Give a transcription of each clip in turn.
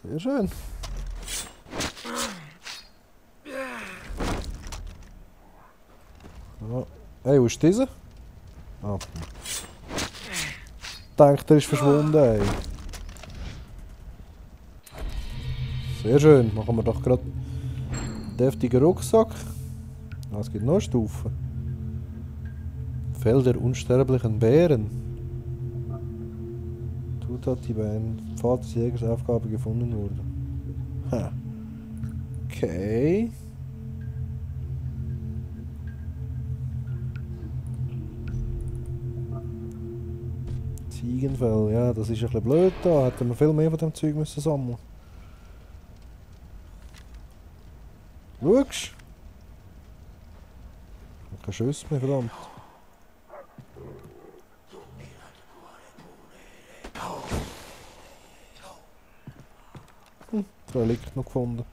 Sehr schön. Ja. Hey, wo ist dieser? Ah. Ich denke, der ist verschwunden, ey. Sehr schön. Machen wir doch gerade einen deftigen Rucksack. Ah, es gibt noch eine Stufe. Fell der unsterblichen Bären. Zutat, die bei einem Pfad des Jägers Aufgabe gefunden wurde. Ha. Okay. Ziegenfell, ja, das ist ein bisschen blöd da. Hätten wir viel mehr von dem Zeug müssen sammeln. Schaust? Kein Schuss mehr, verdammt. Das Relikt noch gefunden.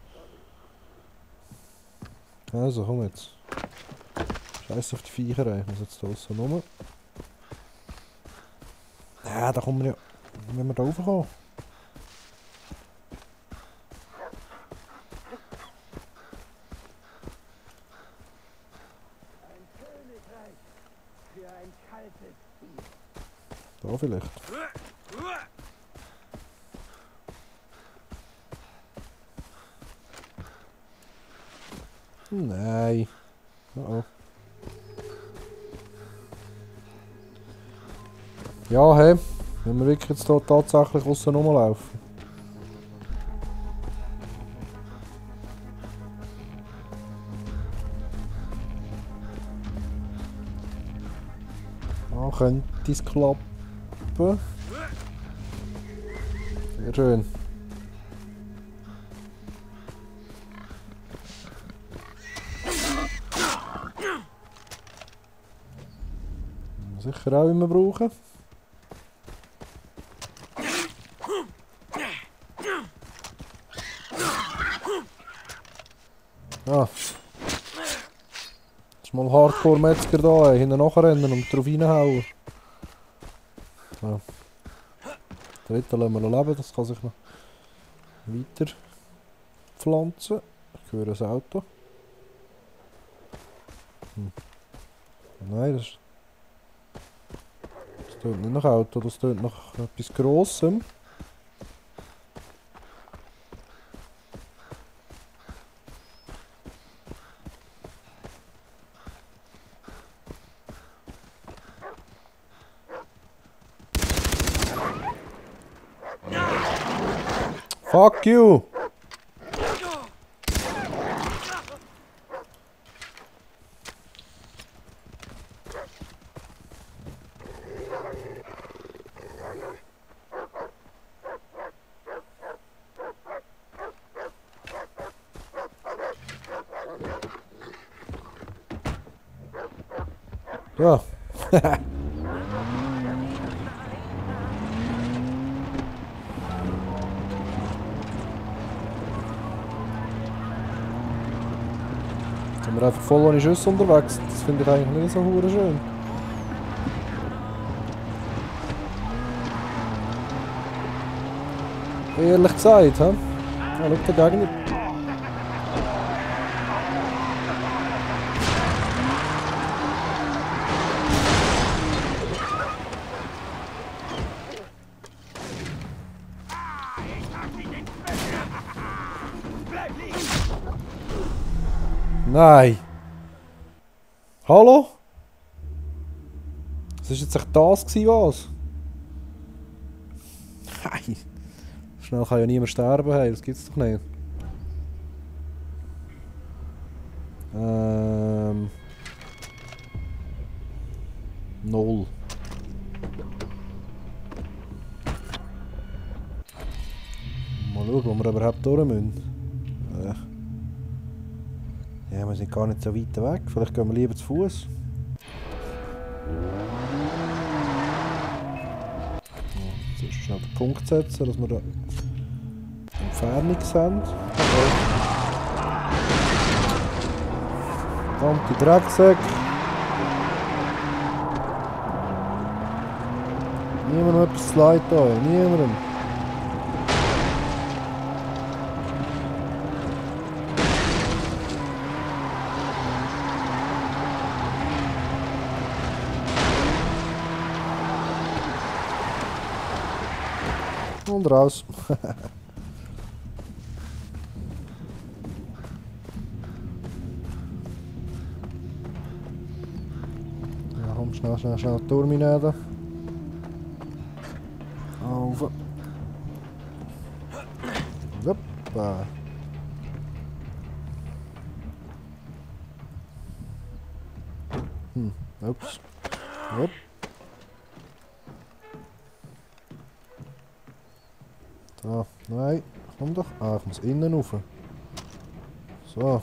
Also, komm jetzt. Scheiß auf die Viecherei, ich muss jetzt da so rum. Ja, da kommen wir ja. Wenn wir da raufkommen. Da vielleicht. Nein. Oh. Ja, hey. Wenn wir wirklich jetzt hier tatsächlich aussen rumlaufen. Ah, könnte es klappen. Sehr schön. Sicher auch immer brauchen. Ah. Jetzt mal Hardcore-Metzger da, hinten nachrennen und drauf reinhauen. Ja. Der dritte lassen wir noch leben, das kann sich noch weiter pflanzen. Ich höre ein Auto. Nein, das tönt nicht nach Auto, das tönt nach etwas Grossem. Fuck you! Ja. Sind wir einfach voll ohne Schüsse unterwegs. Das finde ich eigentlich nicht so hure schön. Ehrlich gesagt, hä? Ja, schau der Gegner. Nein! Hallo? Was war jetzt echt das gewesen, was? Nein! Schnell kann ja niemand sterben, hey, das gibt's doch nicht. Null. Mal schauen, wo wir überhaupt durch müssen. Ja, wir sind gar nicht so weit weg. Vielleicht gehen wir lieber zu Fuß. Jetzt schnell den Punkt setzen, dass wir da Entfernung sehen. Okay. Verdammte Drecksäcke. Niemandem etwas zu leid da, niemandem. Und raus. Ja, komm, schnell die Turm hinein. Auf. Hoppa. Ups. Hopp. Da, nein, komm doch. Ah, ich muss innen rauf. So.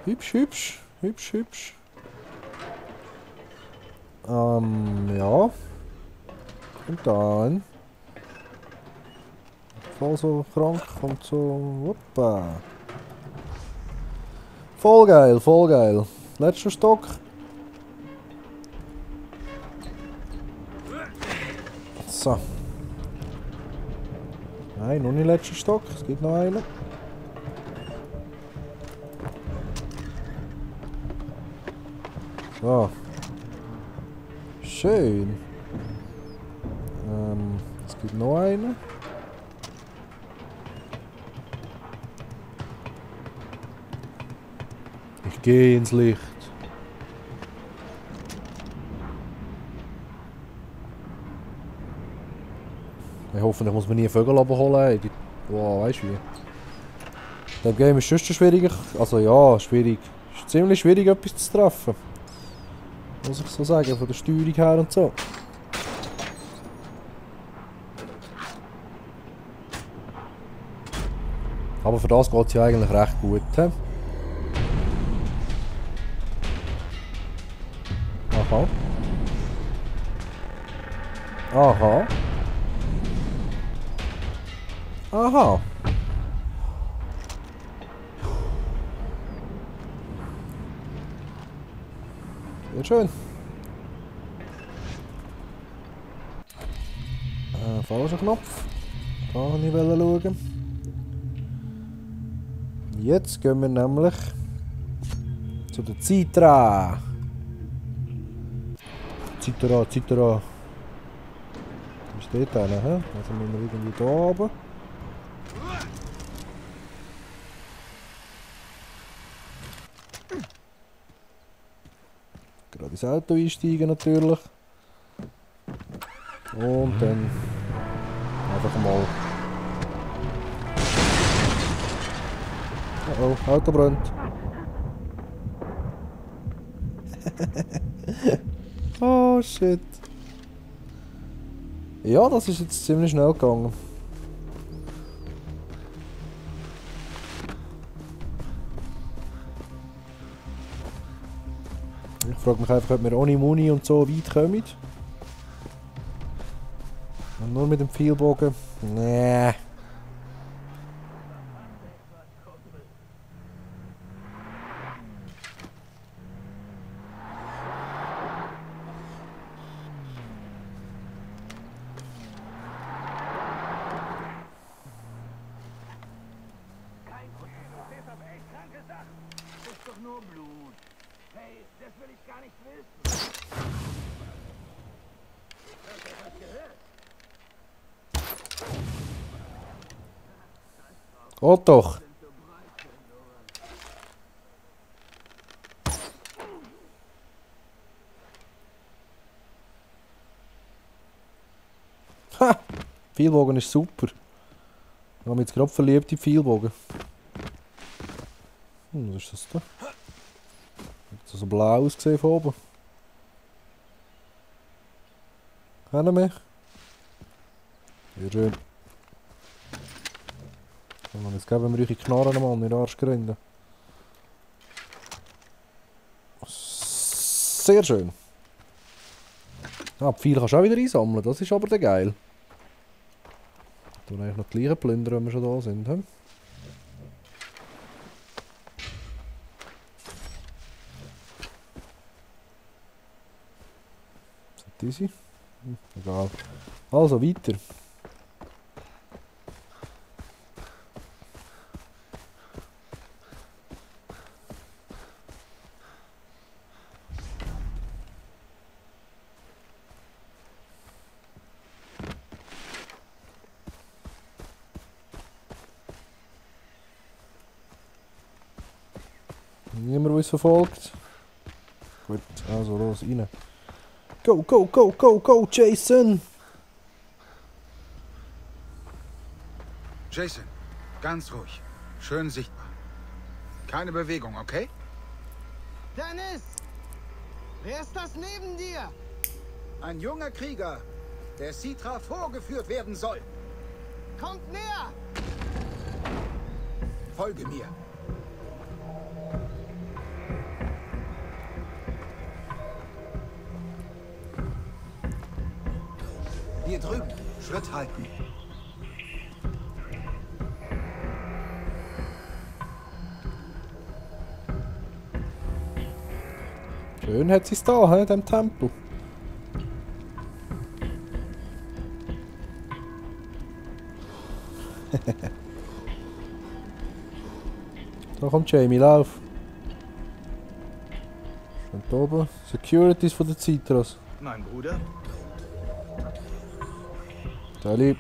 Hübsch, hübsch, hübsch, hübsch. Ja. Und dann. Voll so krank, kommt so. Hoppa. Voll geil, voll geil. Letzter Stock. So. Nein, noch nicht letzter Stock. Es gibt noch einen. So. Schön. Es gibt noch einen. Ich gehe ins Licht. Ich hoffe, ich muss mir nie Vögel abholen. Wow, weißt du wie? Das Game ist schon schwieriger. Also ja, schwierig. Es ist ziemlich schwierig, etwas zu treffen. Muss ich so sagen, von der Steuerung her und so. Aber für das geht es ja eigentlich recht gut. He? Aha. Aha. Aha. Sehr schön. Falscher Knopf. Da kann ich schauen. Jetzt gehen wir nämlich zu der Citra. Citra. Wo steht der? Also müssen wir irgendwie da oben. Gerade ins Auto einsteigen natürlich. Und dann einfach mal. Oh, Auto brennt. Oh shit. Ja, das ist jetzt ziemlich schnell gegangen. Ich frage mich einfach, ob wir ohne Muni und so weit kommen. Und nur mit dem Pfeilbogen? Nee. Oh doch! Ha! Pfeilbogen ist super. Ich habe mich jetzt gerade verliebt in Pfeilbogen. Was ist das da? Hat so blau ausgesehen von oben. Kennen mich? Sehr schön. Und jetzt geben wir eure Knarren mal in den Arsch grinden. Sehr schön. Ah, die Pfeile kannst du auch wieder einsammeln, das ist aber der geil. Wir tun eigentlich noch die gleichen plündern, wenn wir schon da sind. He? Ist das easy? Egal. Also weiter. Niemand, der uns verfolgt. Gut, also los, rein. Go, go, go, go, go, Jason! Jason, ganz ruhig. Schön sichtbar. Keine Bewegung, okay? Dennis! Wer ist das neben dir? Ein junger Krieger, der Citra vorgeführt werden soll. Kommt näher! Folge mir. Hier drüben. Schritt halten. Schön hat sie es da, in diesem Tempel. Da kommt Jamie, lauf. Und oben. Securities von der Citras. Mein Bruder. Deli.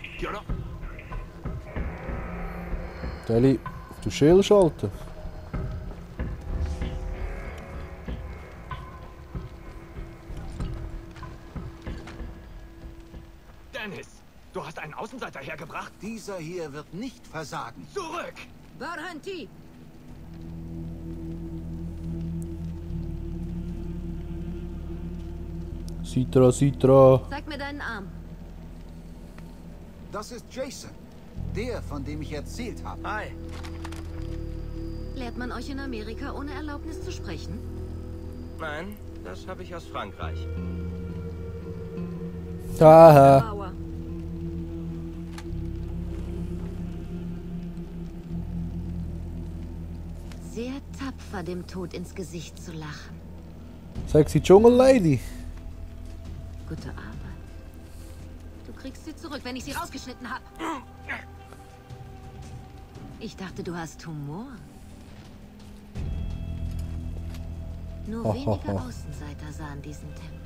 Deli, du Schild schalten. Dennis, du hast einen Außenseiter hergebracht? Dieser hier wird nicht versagen. Zurück! Barhanti! Citra, Citra. Zeig mir deinen Arm. Das ist Jason. Der, von dem ich erzählt habe. Hi. Lehrt man euch in Amerika ohne Erlaubnis zu sprechen? Nein, das habe ich aus Frankreich. Haha. Mauer. Sehr tapfer, dem Tod ins Gesicht zu lachen. Sexy Dschungel-Lady. Gute Arbeit. Du kriegst sie zurück, wenn ich sie rausgeschnitten habe. Ich dachte, du hast Humor. Nur wenige Außenseiter sahen diesen Tempel.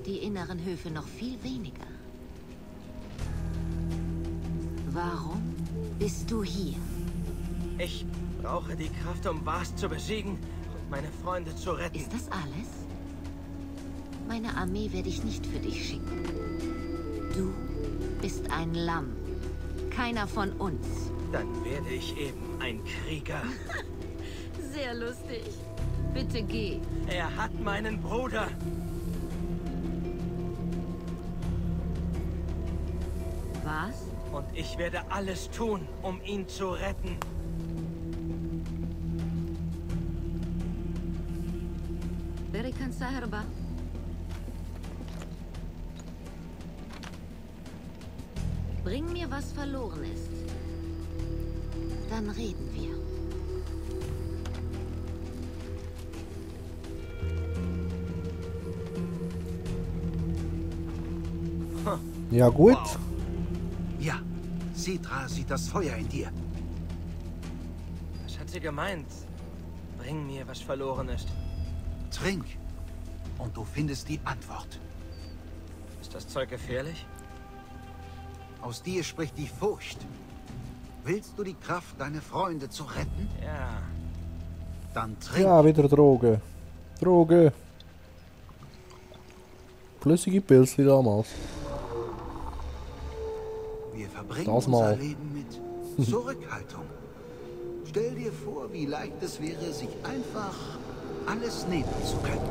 Die inneren Höfe noch viel weniger. Warum bist du hier? Ich brauche die Kraft, um Vast zu besiegen und meine Freunde zu retten. Ist das alles? Meine Armee werde ich nicht für dich schicken. Du bist ein Lamm. Keiner von uns. Dann werde ich eben ein Krieger. Sehr lustig. Bitte geh. Er hat meinen Bruder. Was? Und ich werde alles tun, um ihn zu retten. Berikan Saherba. Bring mir, was verloren ist. Dann reden wir. Ja gut. Wow. Ja, Citra sieht das Feuer in dir. Was hat sie gemeint? Bring mir, was verloren ist. Trink und du findest die Antwort. Ist das Zeug gefährlich? Aus dir spricht die Furcht. Willst du die Kraft, deine Freunde zu retten? Ja. Dann trink. Ja, wieder Drogen. Drogen. Flüssige Pilzli damals. Wir verbringen Das unser mal. Leben mit Zurückhaltung. Stell dir vor, wie leicht es wäre, sich einfach alles nehmen zu können.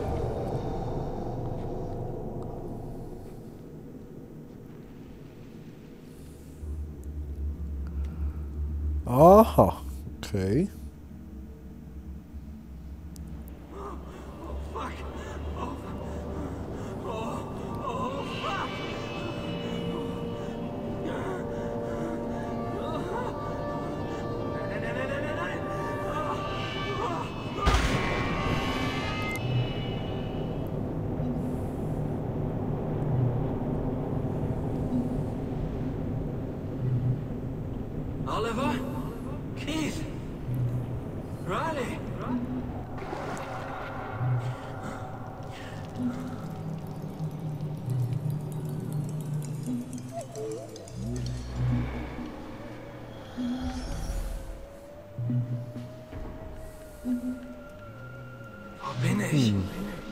Aha. Okay. Oliver? Keith? Riley?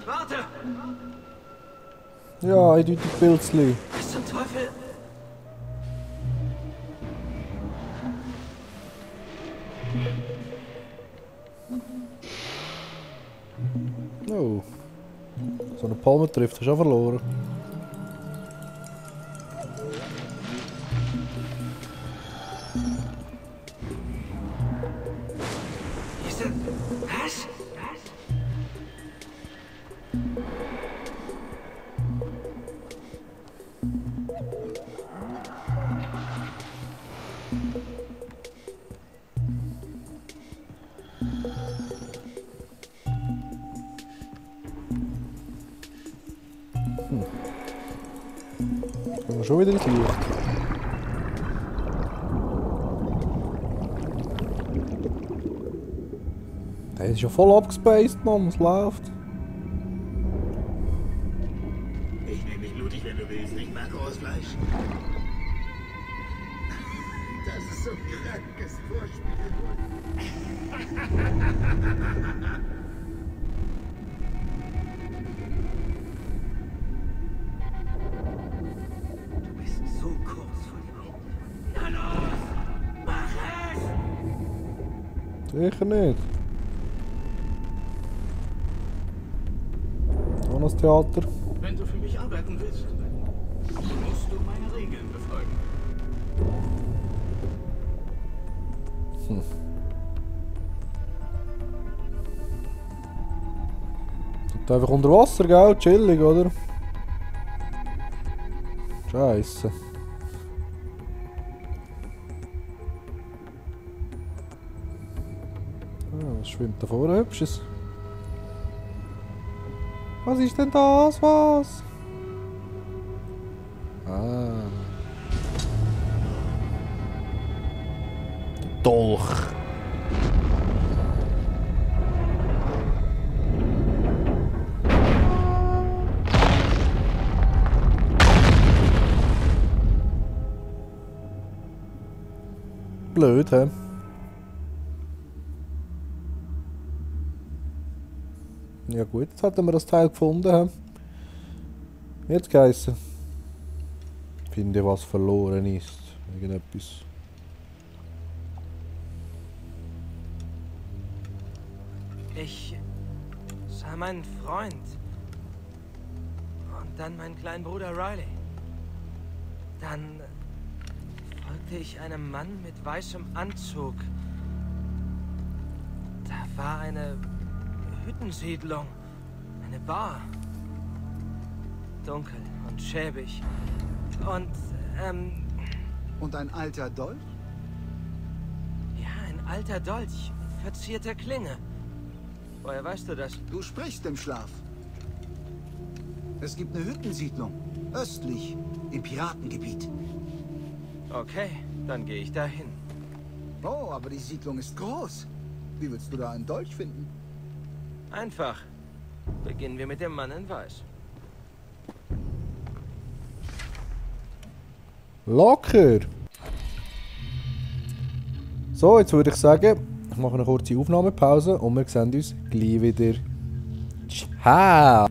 Warte! Ja, eindeutig Pilzli. Was zum Teufel? Oh. So eine Palme trifft, hast du auch verloren. Ist das... Was? Kommen wir schon wieder ins Licht. Der ist ja voll abgespaced, Mann, was läuft? Ich nehme mich blutig, wenn du willst. Ich mag rohes Fleisch. Das ist so krankes Vorspiel. Du bist so kurz vor dem Ende. Na los! Mach es! Sicher nicht. Auch noch das Theater. Wenn du für mich arbeiten willst, musst du meine Regeln befolgen. Tut einfach unter Wasser, gell? Chillig, oder? Scheiße. Ah, was schwimmt da vorne hübsches? Was ist denn das? Was? Ah. Der Dolch. Blöd, hä? Ja gut, jetzt hatten wir das Teil gefunden, hä? Jetzt geheißen. Finde, was verloren ist. Irgendetwas. Ich sah meinen Freund. Und dann meinen kleinen Bruder Riley. Dann folgte ich einem Mann mit weißem Anzug. Da war eine Hüttensiedlung. Eine Bar. Dunkel und schäbig. Und ein alter Dolch? Ja, ein alter Dolch mit verzierter Klinge. Woher weißt du das? Du sprichst im Schlaf. Es gibt eine Hüttensiedlung. Östlich, im Piratengebiet. Okay, dann gehe ich dahin. Oh, aber die Siedlung ist groß. Wie willst du da einen Dolch finden? Einfach. Beginnen wir mit dem Mann in Weiß. Locker! So, jetzt würde ich sagen, ich mache eine kurze Aufnahmepause und wir sehen uns gleich wieder. Ciao!